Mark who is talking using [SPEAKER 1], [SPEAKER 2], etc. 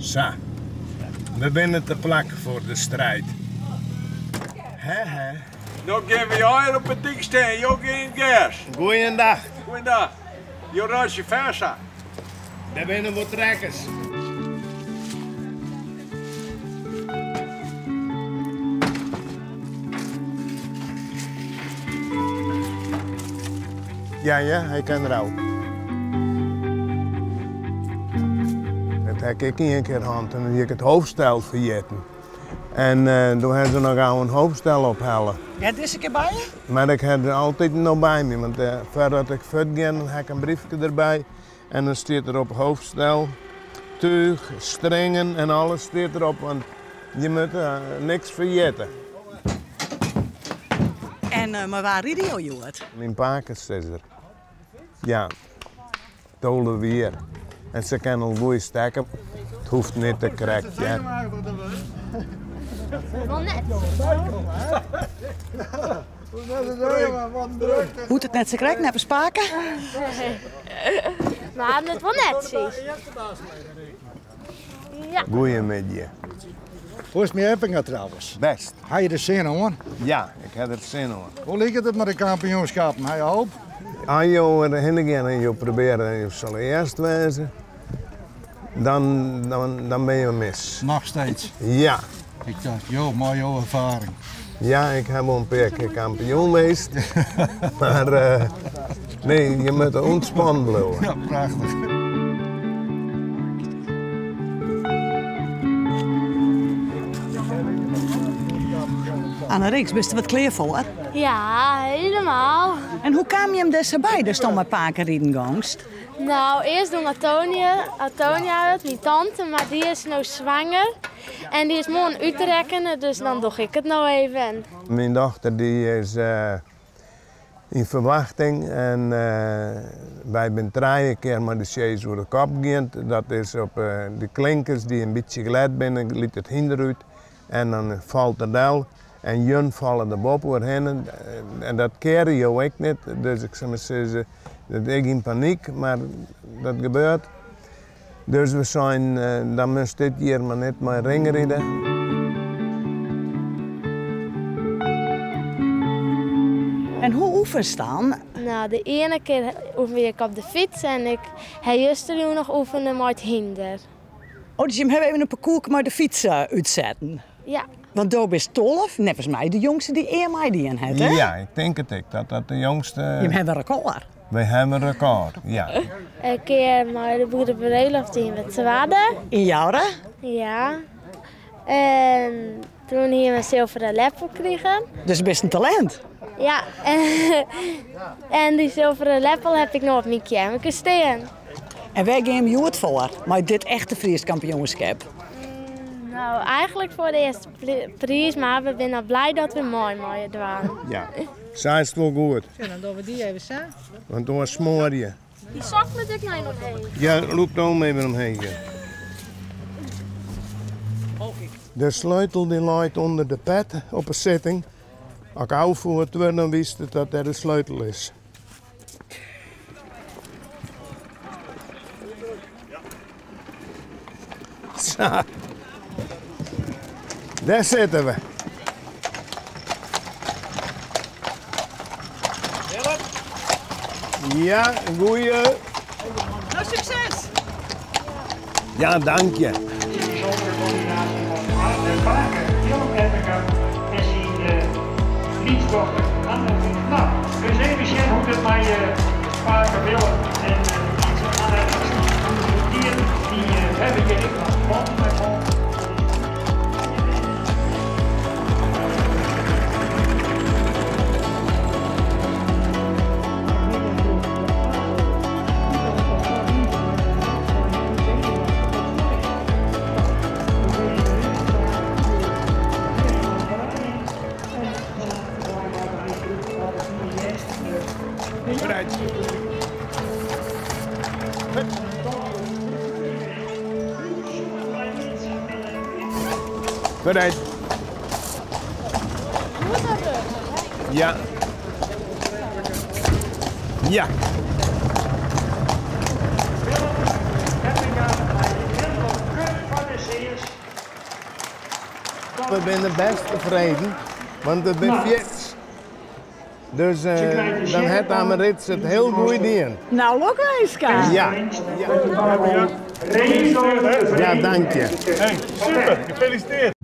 [SPEAKER 1] Sa, we binne te plak foar de strijd. Hè hè.
[SPEAKER 2] No gean wy allegear op 'e dyk stean, jo gean yn it gers.
[SPEAKER 1] Goeiendag.
[SPEAKER 2] Goeiendag. Jo reitsje fêst sa.
[SPEAKER 1] Dêr binne wol trekkers. Ja, ja, hy kin der ôf. Dat ha ik ek ien kear hân, toen hie ik it hoofdstel ferjitten. En doe ha se noch gau in hoofdstel ophelle.
[SPEAKER 3] Ja, dizze kear by je?
[SPEAKER 1] Mar ik ha der altyd noch by my, want foardat ik fuortgean dan ha ik in briefke derby en dan stiet der op hoofdstel, túch, stringen en alles stiet derop, want je moatte niks ferjitte.
[SPEAKER 3] En mei wa ride jo hjoed?
[SPEAKER 1] Myn pakesizzer. Ja, 12 jier. En se kin al goeie stekke. It hoecht net te krekt, hear.
[SPEAKER 3] Hoecht it net sa krekt, neffens pake?
[SPEAKER 4] Mar it wol netsjes. Ja.
[SPEAKER 1] Goeiemiddei.
[SPEAKER 5] Hoe is it mei Eppinga trouwens?
[SPEAKER 1] Best.
[SPEAKER 5] Ha je der sin oan?
[SPEAKER 1] Ja, ik ha der sin oan.
[SPEAKER 5] Hoe liket it mei de kampioenskappen? Ha je hoop?
[SPEAKER 1] As jo derhinne gean en jo probearje en jo sille earst wêze, dan, dan, dan binne jo mis.
[SPEAKER 5] Noch steeds?
[SPEAKER 1] Ja.
[SPEAKER 5] Ik tocht, jo, mei jo erfaring.
[SPEAKER 1] Ja, ik ha wol in pear kear kampioen west. Mar nee, je moatte ûntspannen bliuwe.
[SPEAKER 5] Ja, prachtich.
[SPEAKER 3] Anne Rieks, bist der wat klear foar?
[SPEAKER 4] Ja, helemaal.
[SPEAKER 3] En hoe kaam jim dêr sa by, datsto mei pake riden gongst?
[SPEAKER 4] Nou, earst doe Antonia, Antonia it, myn tante, mar dy is no swanger. En dy is moarn útrekkene, dus dan doch ik it no even.
[SPEAKER 1] Myn dochter dy is yn ferwachting en wy binne trije kear mei de sjees oer de kop gien. Dat is op de klinkers dy't in bytsje glêd binne, glydt it hynder út en dan falt er del en jun falle der boppe oerhinne en dat keare jo ek net. Dus ik sil mar sizze, dat ik yn panyk, mar dat gebeurt. Dus we seinen, dan moatst dit jier mar net mei ringride.
[SPEAKER 3] En hoe oefenst dan?
[SPEAKER 4] Nou, de iene kear oefenje ik op de fyts en ik ha justerjûn noch oefene mei it hynder.
[SPEAKER 3] Oh, dus jim hawwe even in parkoerke mei de fyts útsetten?
[SPEAKER 4] Ja.
[SPEAKER 3] Want do bist 12, neffens my de jongste dy't ea meidien hat, hè?
[SPEAKER 1] Ja, ik tink it ek, dat dat de jongste...
[SPEAKER 3] Jim hawwe in rekôr.
[SPEAKER 1] Wy hawwe in rekôr, ja.
[SPEAKER 4] In kear mei de Boerebereloft wiene we twadde.
[SPEAKER 3] Yn Joure?
[SPEAKER 4] Ja. En toen hiene we in silveren leppel krigen.
[SPEAKER 3] Dus bist in talint?
[SPEAKER 4] Ja. En dy silveren leppel heb ik no op myn keammerke stean.
[SPEAKER 3] En wêr gean jim hjoed foar mei dit echte Frysk kampioenskip?
[SPEAKER 4] No, eigenlik foar de earste priis, mar we binne al blij dat we mei meie dwaan.
[SPEAKER 1] Ja, sa is it wol goed.
[SPEAKER 6] Sjoch, dan dogge we dy even sa.
[SPEAKER 1] Want oars smoar je.
[SPEAKER 4] Dy sok moat ek noch even omheech.
[SPEAKER 1] Ja, lûk dan even omheech. Ja. De sleutel dy leit ûnder de pet op 'e sitting. As ik ôffierd wurd, dan witst it dat dêr de sleutel is. Sa. Dêr sitte we. Ja, goeie.
[SPEAKER 3] Nou, sukses!
[SPEAKER 1] Ja, dank je.
[SPEAKER 7] De pake Willem Eppinga en syn lytsdochter Anne Knap. Dus even sjen hoe't it mei pake Willem en lytse Anne is. De dieren dy hawwe hjir ek noch bannen mei hân.
[SPEAKER 1] Bereid. Ja. Ja. We binne bêst tefreden, want it binne fjirts. Dus dan hat Amarits it hiel goed dien.
[SPEAKER 3] Nou, lokwinske!
[SPEAKER 1] Ja. Ja, dank je.
[SPEAKER 2] Hey, super, gefeliciteerd.